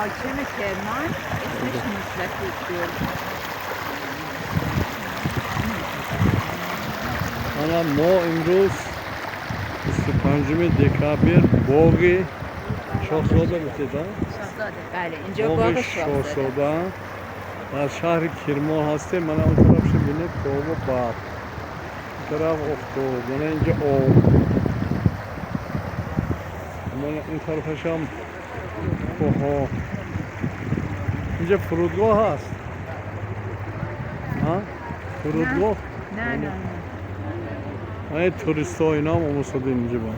حاکم کرمان اسمش نصرت الدوله. Ана мо имрӯз 25 декабр боғи Шоҳзода гуфтед, а? شاهزاده، بله، اینجا боғи باغ شاهزاده. Шоҳзода дар шаҳри Кирмон ҳастем. Мана он тарафшо бинед, коҳу барф, ин тараф офтоб, мана инҷа об, мана ин тарафашам кӯҳҳо. Инҷа фурудгоҳ ҳаст, фурудгоҳ. نه نه نه. Мана туристҳо инаам омӯзодем инҷа ба.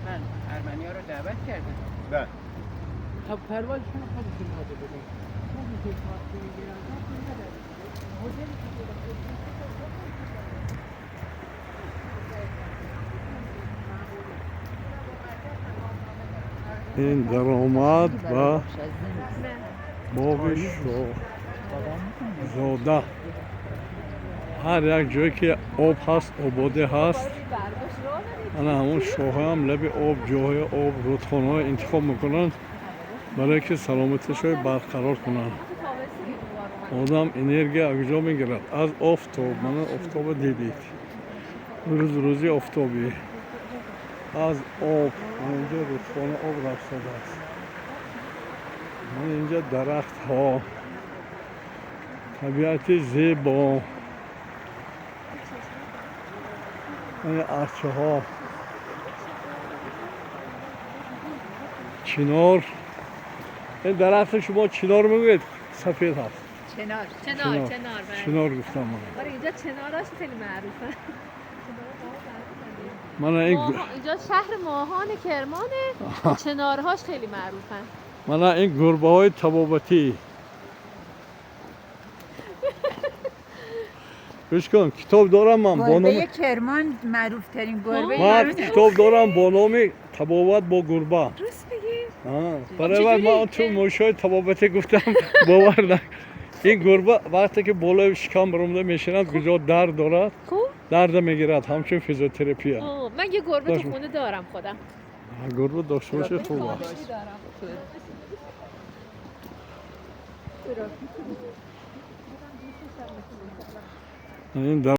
من ارمنی ها رو دعوت کردم. بله. تا پروازشون رو خودشون داده بودیم. ما می‌تونیم تاکسی می‌گیرن. هتلی که گرفته. Ин даромад ба боғи Шоҳзода. Ҳар як ҷое ки об ҳаст, ободӣ ҳаст. Ана ҳамон шоҳаам лаби об, ҷоҳои об, рудхонаҳо интихоб мекунанд, барое ки саломатишро барқарор кунанд. Одам энергия аз куҷо мегирад? Аз офтоб. Мана офтоба дидед, рӯз рӯзи офтобӣ. Аз об. Инҷа рудхона, об рафтодааст. Мана инҷа дарахтҳо, табиати зебо, арчаҳо, чинор. Ин дарахти шумо чинор мегӯед, сафед ҳаст. چنار. چنار، چنار، بله. Чинор гуфтам ман. آره، اینجا چناراش خیلی معروفه. Мана ин اینجا شهر ماهان کرمانه، چنارهاش خیلی معروفن. Мана ин гурбаҳои табобатӣ. Гӯш кун, китоб дорам ман бо номи گربه کرمان معروف ترین گربه ман ایرانه. китоб дорам бо номи «Табобат бо гурба». راست میگی؟ Барои вай ман ту мӯшҳои табобатӣ гуфтам, бовар на. Ин гурба вақте ки болои шикам баромада мешинад, куҷо дард дорад, خوب дарда мегирад, ҳамчун физиотерапия. آه، من یه گربه باش. تو خونه دارم خودم. Гурба дошта бошед, хуб аст. دارم. Ин дар